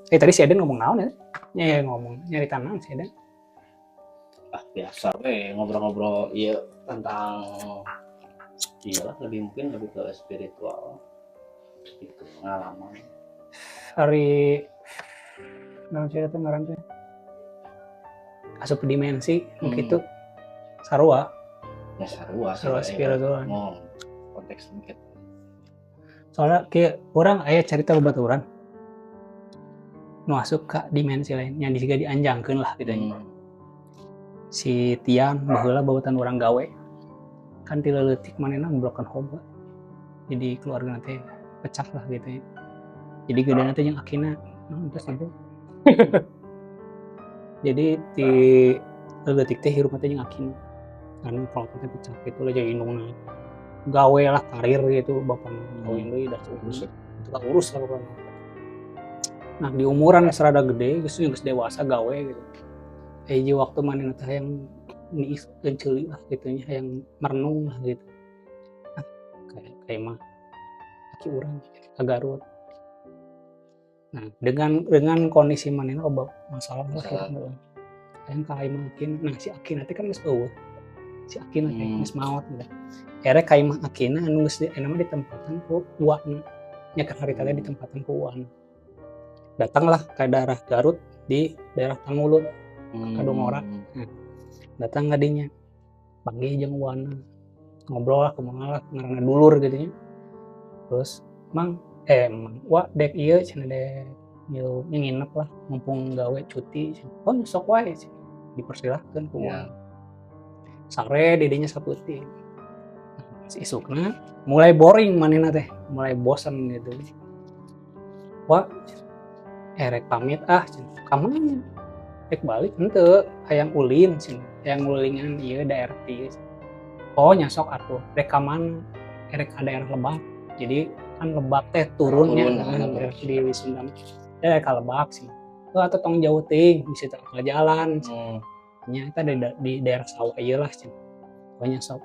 Tadi si Eden ngomong naon ya? Ya, ya ngomong nyari naon si Eden. Ah, biasa we ngobrol-ngobrol, iya, tentang, iya, lebih mungkin lebih ke spiritual gitu, pengalaman. Hari naon sih eta ngaran teh? Asup dimensi gitu. Sarua, ya sarua. Sarua spiritual. Ngomong konteks gitu. Soalnya kayak urang aya cerita babaturan nu asup ke dimensi lain yang juga dianjangkeun lah gitu. Si Tian baheula babaturan urang gawe kan, ti leutik manehna broken home, jadi keluarga nanti pecah lah gitu ya. Jadi gede nanti yang akina naon teh sampai jadi ti leutik teh hirup teh jeung akina karena kalau teh pecah gitu lah. Jadi indungna gawe lah, karir gitu, bapak kawin deui dan Urus. Itu kan urus lah pokoknya. Nah, di umuran serada gede geus geus dewasa gawe gitu, hiji waktu manehna teh hayang niis ceuli lah gitu nya, hayang merenung lah gitu. Ah, kayak kayak mah aki urang ka Garut. Nah, dengan kondisi manehna loba masalah lah Masalah. Gitu, hayang ka imah akina. Nah, si akina teh kan geus euweuh, si akina teh geus maot gitu. Akhirnya ka imah akina anu geus di mah ditempatan ku uakna nya, keur harita teh ditempatan ku uakna. Datanglah ke daerah Garut, di daerah Tangulun, Kadungora. Datang ka dinya, panggih jeung uana, ngobrol lah, kumaha lah, ngaranna dulur gitu nya. Terus, "Mang, eh Mang, wa dek ieu," cenah, "dek ngilu nginep lah, mumpung gawe cuti," cenah. "Oh, sok wae," cenah. Dipersilahkeun ku uana. Sare di dinya sapeuting. Nah, pas isukna mulai boring manehna teh, mulai bosen gitu. "Wa, erek pamit ah," cenah. "Ka mana?" "Rek balik henteu, hayang ulin," cenah, "hayang ngulilingan ieu daerah dieu." "Oh nya sok atuh, rek ka mana?" "Erek ka daerah Lebak." Jadi kan Lebak teh turunnya Turun, kan ah, daerah di Sunda. "Eh, ka Lebak sih." "Oh, atuh tong jauh teuing, bisi teu jalan," cenah. "Nya eta di daerah sawah ieu lah," cenah. "Pokoknya sok."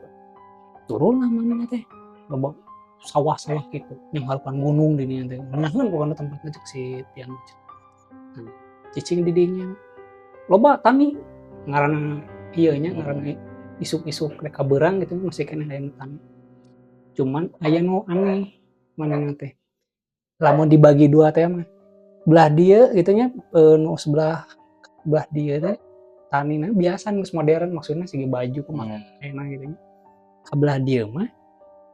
Turun lah manehna teh. Loba sawah-sawah gitu, yang hareupan gunung di dinya teh. Ngeunaheun pokona tempatna cek si Tian. Nah, cicing di dinya. Loba tani, ngaranna ieu nya, ngaranna isuk-isuk rek kabeurang gitu masih keneh aya nu tani. Cuman aya nu aneh manehna teh. Lamun dibagi dua teh mah, belah dieu gitu nya, nu sebelah belah dieu teh tanina biasa geus modern, maksudna segi baju kumaha enak gitu nya. Ka belah dieu mah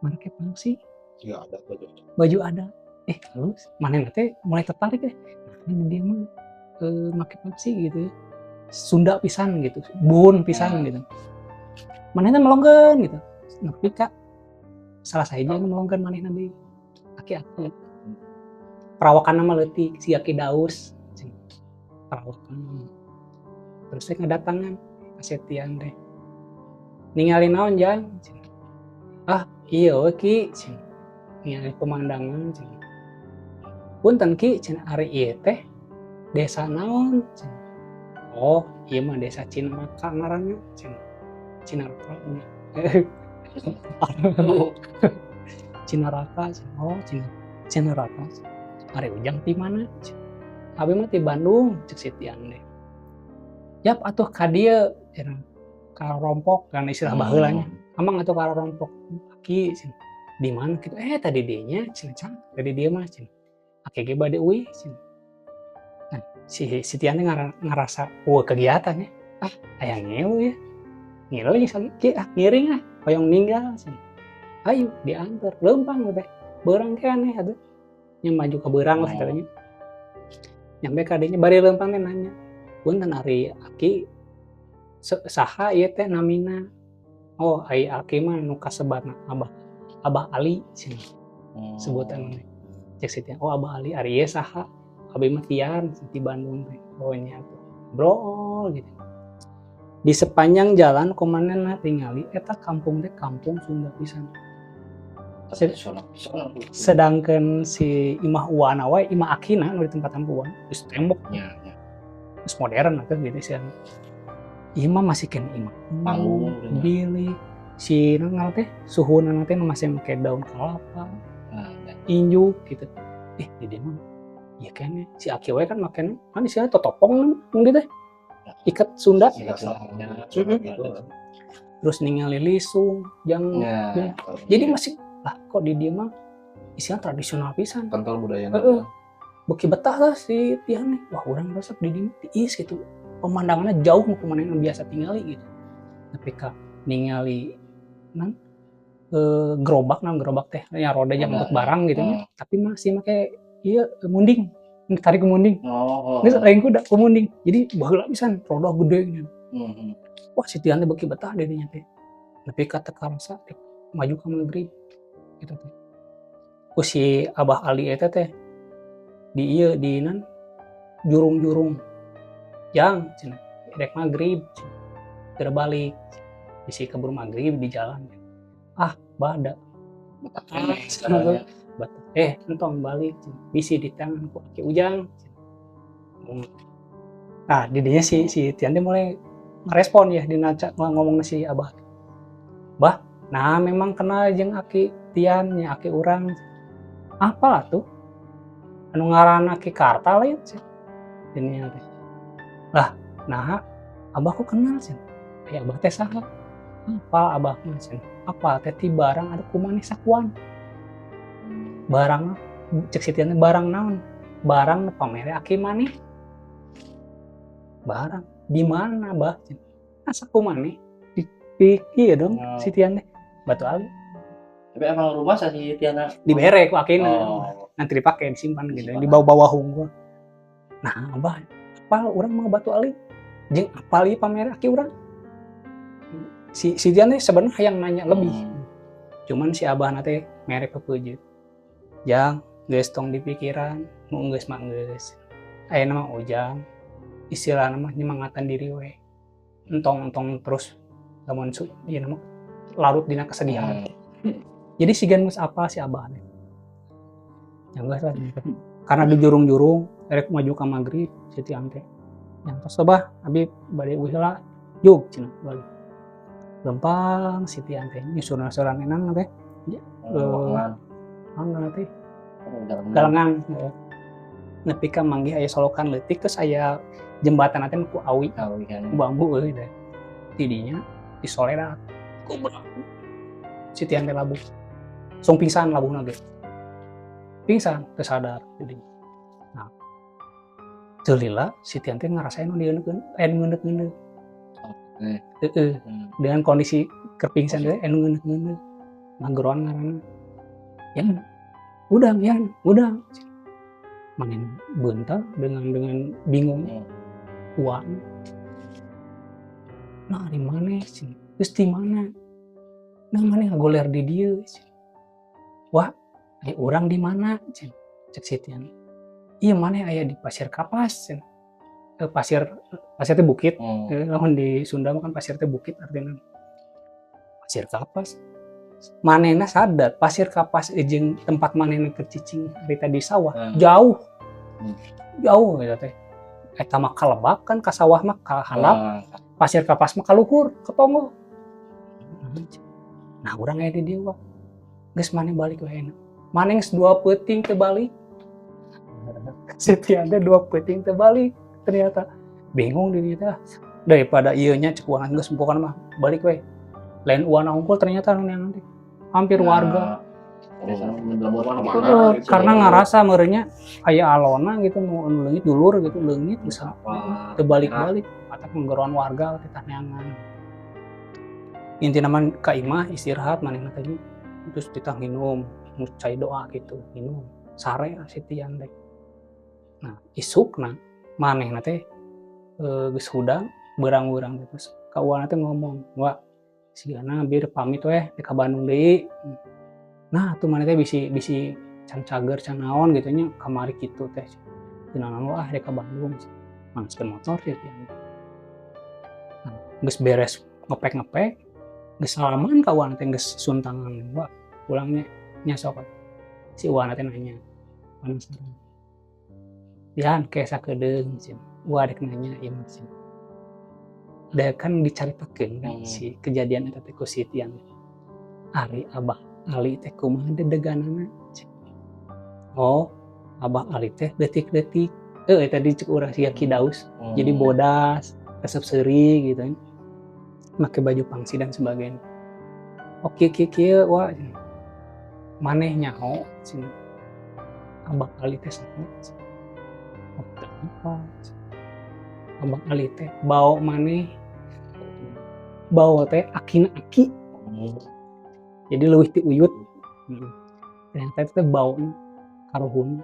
make pangsi. Iya, ada baju. Baju adat. Eh, terus manehna teh mulai tertarik teh. Nah, di dieu mah make pangsi gitu ya. Sunda pisan gitu, buhun pisan gitu. Manehna melongkeun gitu. Nepi ka salah sahiji anu melongkeun manehna deui. Aki-aki. Perawakanna mah leutik, siga Ki Daus cenah. Perawakanna. Terus teh ngadatangan ka si Tian teh. "Ningali naon, Jang?" cenah. "Ah, ieu we Ki," cenah. "Ningali pemandangan," cenah. "Punten Ki," cenah, "ari ieu teh desa naon?" cenah. "Oh, ieu mah Desa Cinaraka ngaranna," cenah. Cinaraka nya. Cinaraka cenah. "Oh, Cinaraka. Ari Ujang ti mana?" cenah. "Abi mah ti Bandung," cek si Tian teh. "Yap atuh ka dieu," cenah. Ka rompok kan istilah baheula nya. "Amang atuh ka rompok Aki," cenah. "Di mana kitu?" "Eh, tadi dieu nya," cenah, "cang. Tadi dieu mah," cenah. "Aki ge bade uih," cenah. Nah, si si Tian teh ngarasa euweuh kegiatan ya. "Ah, hayang ngilu ya. Ngilu jeung Ki ah, ngiring ah, hoyong ninggal," cenah. Hayu diantar, leumpang teh. Beurang keneh atuh. Nya maju ka beurang lah katanya. Nyampe ka dinya bari leumpang teh nanya, "Punten, ari Aki saha ieu teh namina?" "Oh, ai Aki mah nu kasebatna Abah Abah Ali," cenah. Sebutan teh. Cek si Tian, "Oh, Abah Ali, ari ieu saha?" "Abi mah Tian ti Bandung teh." "Oh nya atuh." Ngobrol gitu. Di sepanjang jalan kumanehna tingali eta kampung teh kampung Sunda pisan. Tradisional pisan. Sedangkan si imah uana wae, imah akina nu ditempatan ku uana, geus tembok, Nya, nya. Geus modern atuh gitu sih. Ieu mah masih keneh imah Panggung, bilik. Si naon ngaran teh, suhuna teh masih make daun kalapa, Nah, ya. injuk gitu. Eh, di dieu mah Iya kayaknya si Aki we kan makena kan istilahnya totopong gitu teh. Ikat Sunda. Iya, salahnya gitu. Terus ningali lisung yang Ya. Jadi masih lah, kok di dieu mah istilah tradisional pisan. Kental budaya. Heeh. Beuki betah lah si Tian nih. Wah, urang resep di dieu mah, tiis gitu. Pemandangannya jauh nu pemandangan nu biasa tingali gitu. Tapi ka ningali nan gerobak, nah gerobak teh ya roda yang Roda, angkut barang gitu nya. Tapi masih make ieu munding. Tarik ke munding. Oh. Geus lain kuda, ku munding. Jadi baheula pisan, roda gede gitu. Wah, si Tian teh beuki betah di dinya teh. Tapi ka teu karasa teh maju ka maghrib gitu teh. Ku si Abah Ali eta teh di ieu di nan jurung-jurung, "Jang," cenah, "rek maghrib cenah. Geura balik." Bisi keburu maghrib di jalan. Ah, bada. Betah Ah, keneh caranya. Betah. Eh, entong balik cenah. Bisi diteangan ku Aki Ujang cenah. Nah, di dinya si si Tian teh mulai ngerespon ya dina ngomong si Abah. "Bah, nah memang kenal jeung Aki Tian nya, Aki urang." "Apalah tuh? Anu ngaranna Aki Karta lain sih." Jadinya teh. "Lah, nah Abah kok kenal cenah? Aya Abah teh saha?" "Apal Abah mah," cenah. "Apal teh ti barang anu ku maneh sakuan." "Barang?" cek si Tian teh, "Barang naon?" "Barang nu pamere aki maneh." "Barang di mana, Bah?" cenah. "Asa ku maneh di ieu dong." Oh. Si Tian teh batu ali. Tapi emang rumah sa si Tiana? Dibere ku akina. Oh. Nanti dipakai, disimpan gitu. Disimpan. Di bawah-bawah hungkul. Nah, Abah apal urang mah batu ali jeung apal ieu pamere aki urang. Si si Tian teh sebenarnya hayang nanya lebih, cuman si Abah teh mere pepeujeuh, "Jang, geus tong dipikiran, nu geus mah geus. Ayeuna mah Ujang istilahna mah nyemangatan diri we, entong entong terus lamun ieu mah larut dina kesedihan." Jadi si geus apa si Abah teh yang geus lah gitu. Karena di jurung-jurung rek maju ka maghrib, si Tian teh yang tos, "Bah, abi bade uih heula, jug," cenah, balik lempang si Tian teh nyusul-nyusulan enang teh. Wakangan. Naon teh? Oh, galengan. Galengan, heeh. Nepi ka manggih aya solokan leutik, terus aya jembatan teh ku awi. Awi kan. Ku bambu euy teh. Tidinya disolerak gubrak si Tian teh labuh. Langsung pingsan labuhna ge, pingsan, teu sadar tidinya. Nah, teu lila si Tian teh ngarasain nu dieuneukkeun, aya nu ngeundeuk-ngeundeuk. Heeh. Dengan kondisi keur pingsan teh aya nu ngeundeuk-ngeundeuk, ngageroan ngaranna, "Yan, udang, Yan, udang." Manehna beuntal dengan bingung. Uang, "Nah, di mana cenah? Geus di mana? Nah, maneh ngagoler di dieu cenah. Wah, ai urang di mana?" cenah cek si Tian. "Ieu maneh aya di Pasir Kapas," cenah. Eh, pasir pasir teh bukit. Lamun di Sunda mah kan pasir teh bukit artinya. Pasir Kapas. Manehna sadar Pasir Kapas jeung tempat manehna keur cicing harita di sawah jauh. Jauh gitu teh. Eta mah ka lebak kan, ka sawah mah ka handap, Pasir Kapas mah ka luhur, ka tonggoh. Nah, urang aya di dieu, Wak. Geus, maneh balik we ayeuna. Maneh geus dua peuting teu balik. Si Tian teh dua peuting teu balik ternyata. Bingung di dieu teh. Daripada ieu nya, cek urang geus pokona mah balik we. Lain uana hungkul ternyata nu neangan teh. Hampir warga. Mana-mana Heeh, gitu. Karena ngarasa meureunnya aya alona gitu nu anu leungit, dulur gitu leungit bisa Apa? teu balik-balik matak menggeroan warga teh neangan. Intina mah ka imah istirahat manehna teh, terus kita nginum cai doa gitu, minum sare si Tian teh. Nah, isukna manehna teh geus hudang beurang-beurang, terus ka uana teh ngomong, "Wah, sigana bir pamit weh ka Bandung deui." Nah, tuh maneh teh bisi bisi can cager can naon gitu nya kamari kitu teh. "Teu naon, ah, rek ka Bandung." Manaskeun motor ya Tian. Nah, geus beres ngepek-ngepek, geus salaman ka uana teh, geus suntangan, "Wah, pulangnya nya sok." Si uana teh nanya penasaran, "Tian, kayak sakedeung cenah. Wah, dek nanya ieu mah," cenah. Da kan dicaritakeun kan si kejadian eta teh ku si Tian. "Ari Abah Ali teh kumaha dedeganana?" cenah. Oh, Abah Ali teh leutik-leutik, tadi cek urang sia Ki Daus, jadi bodas, resep seuri gitu kan, make baju pangsi dan sebagainya. Oke, kieu kieu, wah, maneh nyaho cenah Abah Ali teh saha? Oh, teu apa. Abah Ali teh bao maneh, bao teh akina aki, jadi leuwih ti uyut. Ternyata itu teh bao karuhun.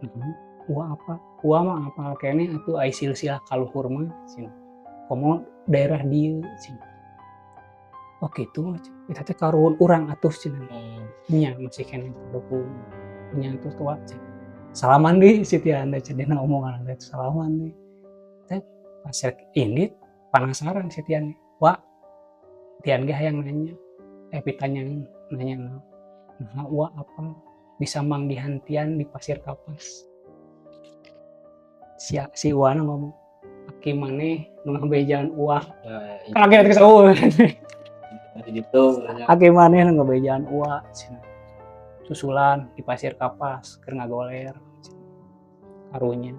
Nah, wah, apa wah mah apal keneh atuh, ai silsilah kaluhur mah cenah, komo daerah dieu cenah. Oh gitu, eta teh karuhun urang atuh cenah. Nya masih keneh karuhun nya atuh tua cenah. Salaman deui si Tian teh cenah, omongan teh salaman deui teh. Pas rek indit penasaran si Tian, wah, Tian ge hayang nanya, pitanya nanya naon, nah, wah, apa bisa manggihan Tian di Pasir Kapas? Si si Uwana ngomong, aki maneh nu ngabejaan uang. Nah, kaget geus eueuh. Gitu. Aki maneh nu ngabejaan uang cenah, susulan di Pasir Kapas keur ngagoler cenah. Karunya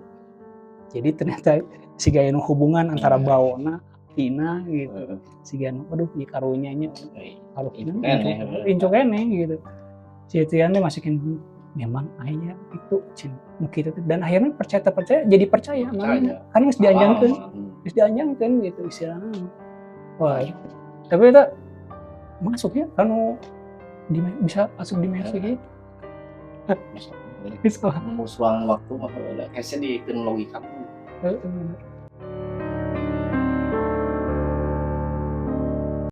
jadi ternyata siga nu hubungan antara baona akina gitu. Siga nu aduh, ieu karunya nya, karunya. Keneh. Incu keneh gitu. Si Tian teh masukin memang aya itu cenah nu kitu teh, dan akhirnya percaya terpercaya jadi percaya mana kan geus dianjangkeun, geus dianjangkeun gitu istilahnya. Wah, tapi itu masuknya kan bisa masuk dimensi gitu bisa. Nembus ruang waktu mah ada kayaknya di logika. Heeh.